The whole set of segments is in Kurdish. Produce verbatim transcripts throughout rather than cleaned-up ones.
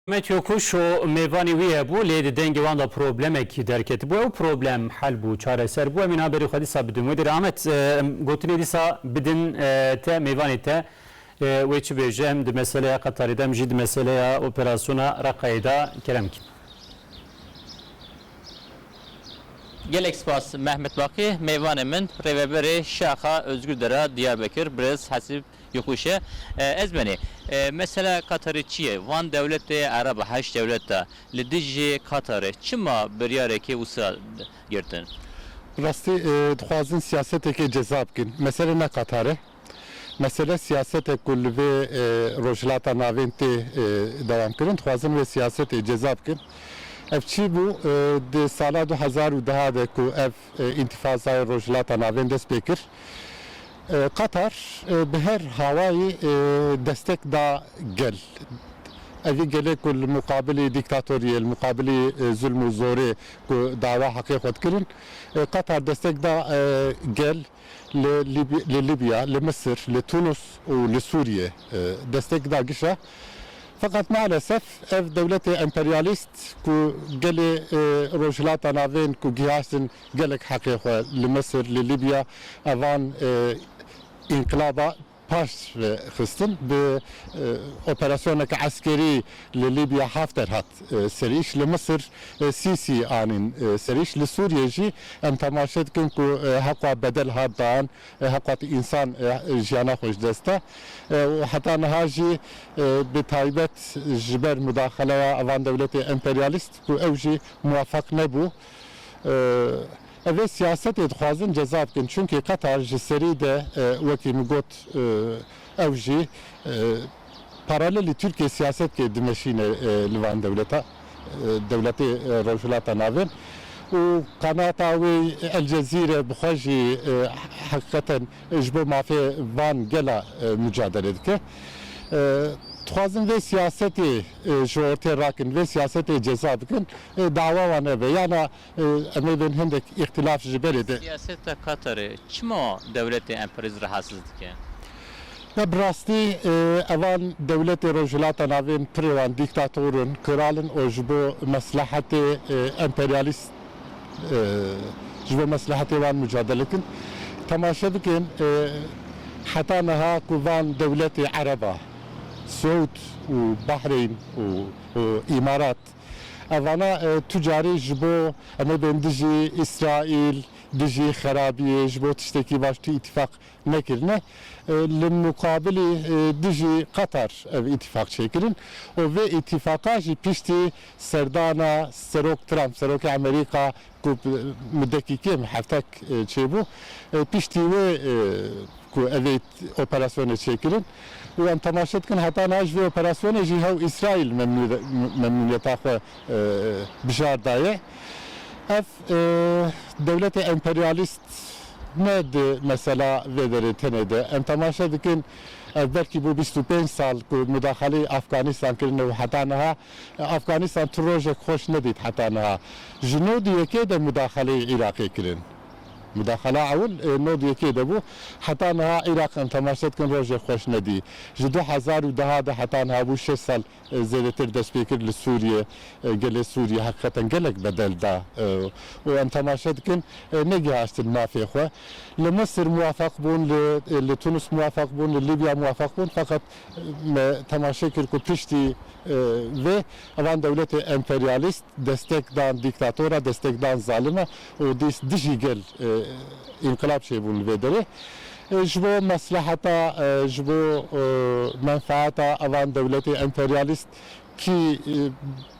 Ahmet Yokuş û mêvanê wî hebû, lê di dengê wan de problemekî derketibû. Ew problem hel bû, çareser bû. Em ê niha berê xwe dîsa bidin wê derê. Ahmet, e, em gotinê dîsa bidin, e, te, mêvanê te, e, wê çi bêje? Em di meseleya Qetarê de, em jî di meseleya operasyona Reqayê de. Kerem kî. Gelek spas Mehmet Baqî, mêvanê min rêveberê Şaxa Özgür Dera Diyarbekir, birêz Hesîb Yokuş e. E, ez benê. E, mesela Qatarê çi ye? Van dewletê Ereba, heşt dewleta li dijî Qatarê çima biryarekê wisa girtin? Rastî, e, dixwazin siyaseteke ceza bikin. Mesele ne Qatar e. Mesele siyasetek ku li vê, e, Rojhilata Navên tê, e, dewam kirin, dixwazin vê siyasetê ceza bikin. Ev çi bû? E, di sala du hezar û deh de ku ev, e, întîfazaya Rojhilata Navên dest pê kir, e, Qatar, e, bi her hawayî, e, destek da gel. Evî gelê ku li muqabilî dîktatoriyê, li muqabilî, e, zulm û zorê ku dawa heqê xwe dikirin, e, Qatar destek da, e, gel. Li Lîbi-, li Libya, li Misir, li Tunus û li Sûriye, e, destek da gişa. Feqet maalesef ev dewletê emperyalîst ku gelê, e, Rojhilata Navên ku gihaştin gelek heqê xwe li Misir, li Libya, evan, e, înqilaba paş ve xistin bi, e, operasyoneke eskerî li Libya Hafter hat, e, serîş, li Misir, e, Sîsî anîn, e, serîş, li Sûriye jî em temaşe dikin ku, e, heqa bedel hat dan, e, heqa tu însan, e, jiyana xwe ji dest da. E, û heta niha jî, e, bi taybet ji ber mudaxeleya evan dewletê emperyalîst ku ew jî muwefeq nebû. E, Ev ê siyasetê dixwazin ceza bikin, çunkî Qatar ji serî de, e, wekî min got, e, ew jî, e, paralelî Tirkiye siyasetkê dimeşîne, e, li van dewleta, e, dewletê, e, Rojhilata Navên û qanata wê El Cezîre bi xwe jî, e, heqîqeten ji bo mafê van gela, e, mucadele dike. E, dixwazin vê siyasetê, e, ji ortê rakin, vê siyasetê ceza bikin, e, dawa wan ev e. Yana, e, em ê bên hindek îxtilaf ji berê de. Siyaseta Qatarê çima dewletê emperyalîst rahatsiz dike? Ya bi rastî, e, evan dewletê Rojhilata Navên pirê wan dîktator in, kral in û ji bo meslehetê, e, emperyalîst, e, ji bo meslehetê wan mucadele kin. Temaşe bikin, e, heta niha ku van dewletê Ereba, Suud û Bahreyn û, û Îmarat, evana, e, tu carî ji bo, em ê bên dijî Îsraîl, dijî xerabiyê, ji bo tiştekî baş tu îtîfaq nekirine. E, li muqabilî, e, dijî Qatar ev îtîfaq çêkirin û vê îtîfaqa jî piştî serdana Serok Trump, Serokê Amerîka ku bi, bi dekîkê min heftek, e, çêbû, e, piştî wê, e, ku ev ê operasyonê çêkirin û em temaşe dikin heta niha ji vê operasyonê jî hew Îsraîl memnû-, memnûniyeta xwe, e, bijar daye. Ev, e, dewletê emperyalîst ne di mesela vê derê tenê de. Em temaşe dikin, ev belkî bû bîst û pênc sal ku mudaxaleyê Afganîstan kirine û heta niha, e, Afganîstan tu rojek xweş nedît heta niha. Ji nod û yekê de mudaxaleyê Iraqê kirin. Mudaxala ewil, e, nod û yekê de bû. Heta niha Iraq em temaşe dikin rojek xweş nedî. Ji du hezar û deh de heta niha bû şeş sal, e, zêdetir dest pê kir li Sûriye, e, gelê Sûriye heqîqeten gelek bedel da, e, û em temaşe dikin, e, negihaştin mafê xwe. Li Misir muwefeq bûn, li, e, li Tunis muwefeq bûn, li Libya muwefeq bûn, feqet, e, me temaşe kir ku piştî, e, vê evan dewletê emperyalîst destek dan dîktatora, destek dan zalime û dîs dijî gel, e, înqilab çêbûn li vê derê. E, ji bo mesleheta, e, ji bo, e, menfaeta evan dewletê emperyalîst kî, e,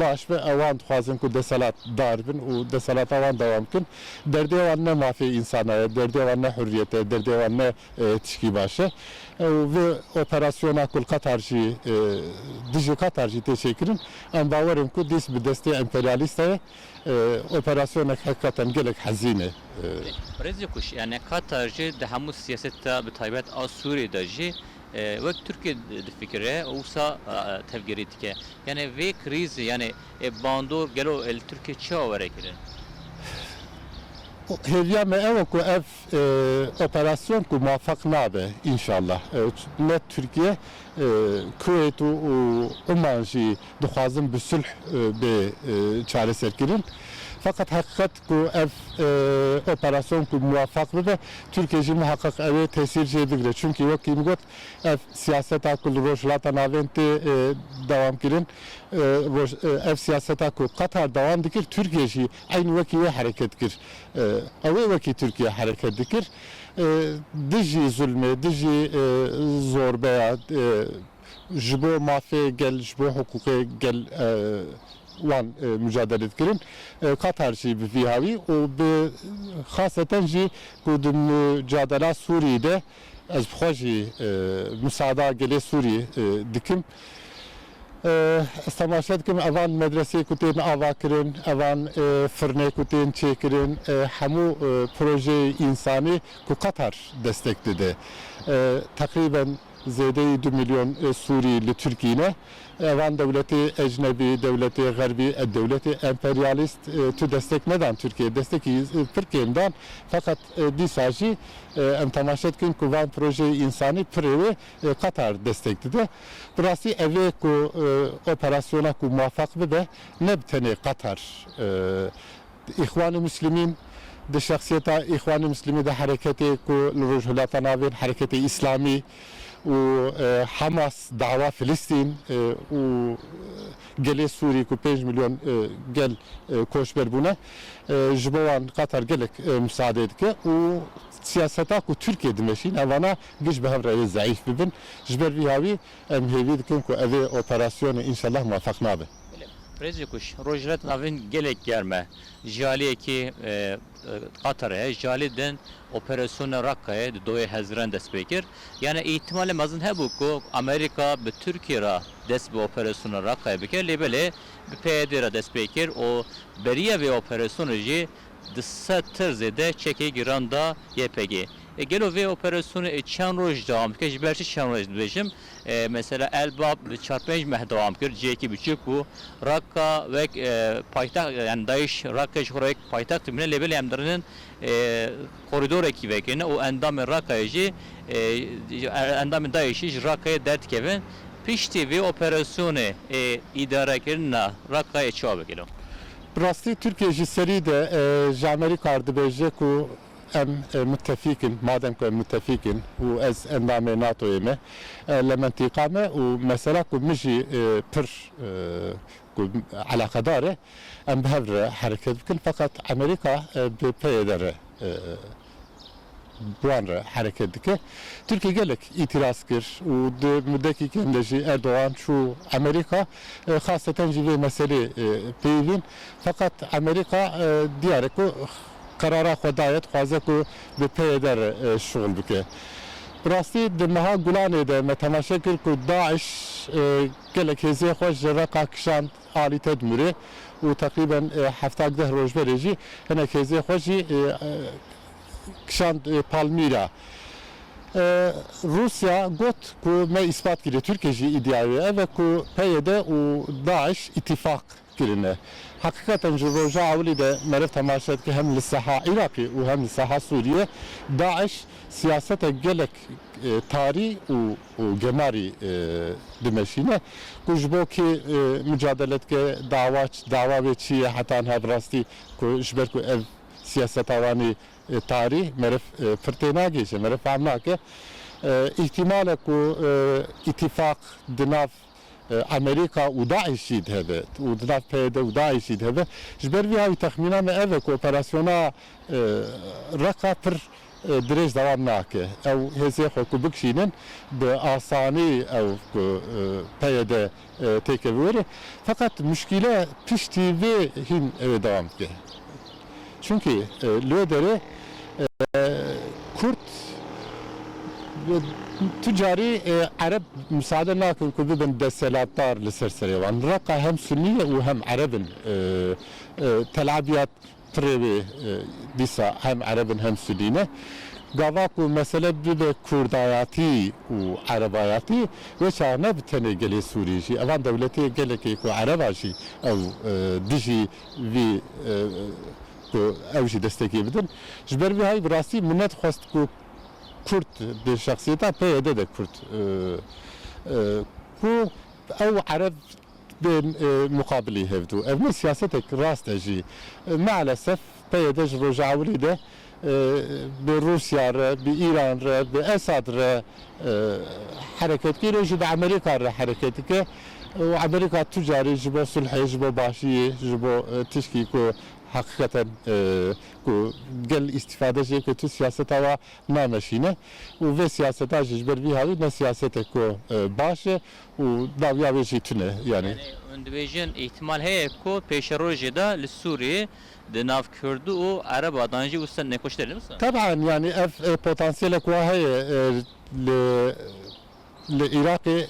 baş be, ewan dixwazin ku deselat dar bin û deselata wan dewam bikin. Derdê wan ne mafê însana ye, derdê wan ne hurriyet e, derdê wan ne, e, tişkî baş e. E, û vê operasyona ku li Qatar jî, e, dijî Qatar jî tê çêkirin, em bawer in ku dîs bi destê emperyalîst heye. E, operasyonek heqîqeten gelek hezîn e. E, Rêzê Kuş, yani Qatar jî di hemû siyaseta bi taybet a Sûriyê de jî, e, wek Tirkiye difikire û wisa, e, tevgerî dike. Yani vê krîzê, yani, e, bando gelo li Tirkiye çawa were kirin? Hêviya me ew e ku ev, e, operasyon ku muwefeq nabe, înşallah. E, ne Tirkiye, e, Kuweyt û, û Uman jî dixwazin bi sulh, e, bê, e, çareserkirin. Feqet heqîqet ku ev, e, operasyon ku muwefeq bibe, Tirkiye jî muheqeq ew ê tesîr jê bigire. Çunkî wekî min got, ev siyaseta ku li Rojhilata Navîn tê, e, dewam kirin, e, roj-, e, ev siyaseta ku Qatar dewam dikir, Tirkiye jî eynî wekî wê hereket kir. E, ew ê wekî Tirkiye hereket dikir. E, dijî zulmê, dijî, e, zorbeya, e, ji bo mafê gel, ji bo hiqûqê gel, e, wan, e, mucadele dikirin. E, Qatar jî bi vî hawî û bi xaseten jî ku di mucadela Sûrî de ez bi xwe jî, e, misaada gelê Sûrî, e, dikim. E, ez temaşe dikim, evan medresê ku tên ava kirin, evan, e, firnê ku tên çêkirin, e, hemû, e, projeyê însanî ku Qatar destek dide. E, teqrîben zêdeyî du milyon, e, Sûrî li Tirkî ne. Evan dewletê ecnebî, dewletê xerbî, e, dewletê emperyalîst, e, tu destek nedan Tirkiye. Destekî, e, pir kêm dan. Feqet, e, dîsa jî, e, em temaşe dikin ku van projeyê însanî pirê wê, e, Qatar destek dide. Bi rastî ev ê ku, e, operasyona ku muwefeq bibe, ne bi tenê Qatar, e, Îxwanê Muslimîn, di şexsiyeta Îxwanê Muslimî de hereketê ku li Rojhilata Navîn hereketê Îslamî û, e, Hamas, Dawa Filistîn, e, û gelê Sûrî ku pênc milyon, e, gel, e, koçber bûne, e, ji bo wan Qatar gelek, e, misaade dike û siyaseta ku Tirkiye dimeşîne, evana giş bi hev re yê zeîf bibin. Ji ber vî hawî em hêvî dikin ku ev ê operasyonê înşallah muwefeq nabe. Belê. Birêz Yekuş, Rojhilat Navîn gelek germ e. Ji aliyekî, e, e, Qatar heye, ji alî din operasyona Raqqayê di doyê Hezîran dest pê kir. Yani îhtimalê mezin hebû ku Amerîka bi Tirkiye re dest bi operasyona Raqqayê bike, lê belê bi P Y D re dest pê kir û beriya vê operasyonê jî di sed tir zêde çekê giran da Y P G. E, gelo vê operasyonê, e, çend roj dewam dike? Ji ber çi çend roj dibêjim? E, mesela Elbab bi çar pênc meh dewam kir, cihekî biçûk bû. Raqqa wek, e, paytext, yani DAIŞ Raqqayê ji xwe re wek paytext dibîne, lê belê em dirinin, e, koridorekî vekirine û endamên Raqqayê jî, e, endamên DAIŞ'î ji Raqqayê derdikevin. Piştî vê operasyonê, e, îdarekirina Raqqayê çawa bike gelo? Bi rastî Tirkiye ji serî de, e, ji Amerîka re dibêje ku em, e, mutefîk in, madem ku em mutefîk in û ez endamê NATO'yê me, e, li mentîqa me û mesela ku min jî, e, pir, e, ku eleqedar e, em bi hev re hereket bikin, feqet Amerîka, e, bi P Y D re, e, bi wan re hereket dike. Tirkiye gelek îtiraz kir û di mudekî kêm de jî Erdogan çû Amerîka, e, xaseten jî vê meselê, e, peyivîn. Feqet Amerîka, e, diyar e ku qerara xwe daye, dixwaze ku bi P Y D re, e, şixul bike. Bi rastî di meha Gulanê de me temaşe kir ku DAIŞ, e, gelek hêzê xwe ji Reqa kişand alî Tedmûrê û teqrîben, e, hefta deh roj berê jî hinek hêzê xwe jî, e, e, kişand, e, Palmîra. E, Rûsya got ku me îspat kiriye, Tirkiye jî îdiaya wê ev e ku P Y D û DAIŞ îtîfaq kirine. Heqîqeten ji roja ewilî de meriv temaşe dike hem li seha Iraqê û hem li seha Sûriyê DAIŞ siyasetek gelek, e, tarî û, û gemarî, e, dimeşîne ku ji bo kê, e, mucadele dike, dawa, dawa wê çi ye, heta niha bi rastî ku ji ber ku ev siyaseta wanî, e, tarî meriv, e, pir tênagihîje, meriv fehm nake. E, îhtimal e ku, e, îtîfaq di nav, e, Amerîka û DAIŞ jî de hebe û di nav P Y D û DAIŞ jî de hebe. Ji ber vî hawî texmîna me ev e ku operasyona, e, Reqa pir, e, dirêj dewam nake. Ew hêzê xwe ku bikişînin, bi asanî ew ku, e, P Y D, e, têkeve wêrê. Feqet muşkîle piştî vê hîn, e, dewam dike. Çunkî, e, li wê derê, e, Kurd, e, tu carî, e, Ereb misaade nakin ku bibin desthilatdar li ser serê wan. Reqa hem Sunnî ye û hem Ereb in. E, e, Tel Abyad pirê wê, e, dîsa hem Ereb in hem Sunnî ne. Gava ku mesele bibe Kurdayatî û Erebayatî, wê çax ne bi tenê gelê Sûrî jî, evan dewletê gelekê ku Ereba jî ew, e, dijî vî, e, ku ew jî destekê bidin. Ji ber vî hayî bi rastî min nedixwest ku Kurd di şexsiyeta P Y D de Kurd, e, e, ku ew Ereb bên, e, muqabilî hevdû. Ev ne siyasetek rast e jî. E, mealesef P Y D ji roja ewilî de, e, bi Rûsya re, bi Îran re, bi Esad re, e, hereket dike, îro jî bi Amerîka re hereket dike. Û Amerîka tu carî ji bo sulhê, ji bo başiyê, ji bo, e, tişkî ku heqîqeten, e, ku gel îstîfade jê ke tu siyaseta wa nameşîne û vê siyaseta jî ji ber vî hawî ne siyasetek ku, e, baş e û dawiya wê jî tune, yanî. Yanî, hûn dibêjin, îhtimal heye ku pêşerojê de li Sûriyê di nav Kurd û Ereba dan jî wisa nexweş dere, ne wisa? Teban, yanî ev, e, potansiyelek wa heye, e, li, li Iraqê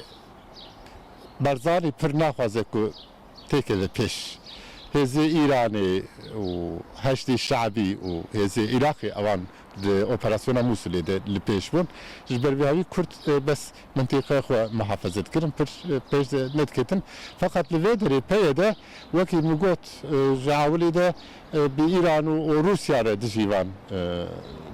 Barzanî pir naxwaze ku têkeve pêş. Hêzê Îranê û Heşdê Şe'bî û hêzê Iraqê ewan di operasyona Mûsilê de li pêş bûn. Ji ber vî hawî Kurd, e, bes mintîqeya xwe muhafaze dikirin, pir, e, pêş de nediketin. Feqet li vê derê P Y D wekî min got, e, ji ewilî de, e, bi Îran û, û Rûsya re dijî van, e,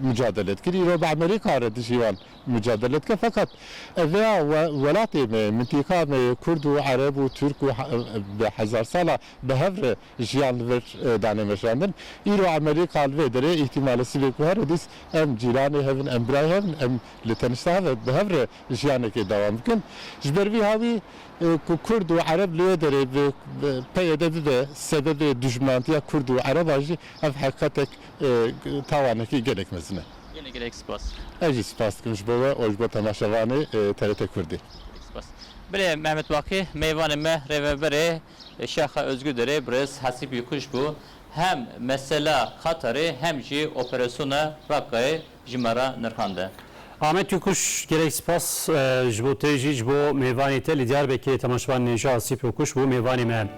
mucadele dikir. Îro bi Amerîka re dijî wan mucadele dike. Feqet ev ya we-, welatê me, mintîqa me, Kurd û Ereb û Tirk û he-, bi hezar sala bi hev re jiyan li vir, e, dane meşandin. Îro Amerîka li vê derê îhtimale sivê ku here dîs em cîranê hevin, em birayê hevin, em li tenişta hev, bi hev re jiyanekê dewam bikin. Ji ber vî hawî, e, ku Kurd û Ereb li wê derê bi, bi P Y D bibe sebebê dijminantiya Kurd û Ereba jî ev heqîqetek, e, tawanekî gelek mezin e. Gelek gelek spas. Ez jî spas dikim ji bo we û ji bo temaşevanê, e, T R T Kurdî. Gelek spas. Birê Mehmet Baqî, mêvanê me rêveberê Şaxa Özgürlerê birêz Hesîb Yekuş bû. Hem mesela Qatarê hem jî operasyona Raqqayê ji me re nirxande. Ahmet Yekuş, gelek spas, e, ji bo te jî, ji bo mêvanê te li Diyarbekirê temaşevan nêja Hesîb Yekuş bû mêvanê me.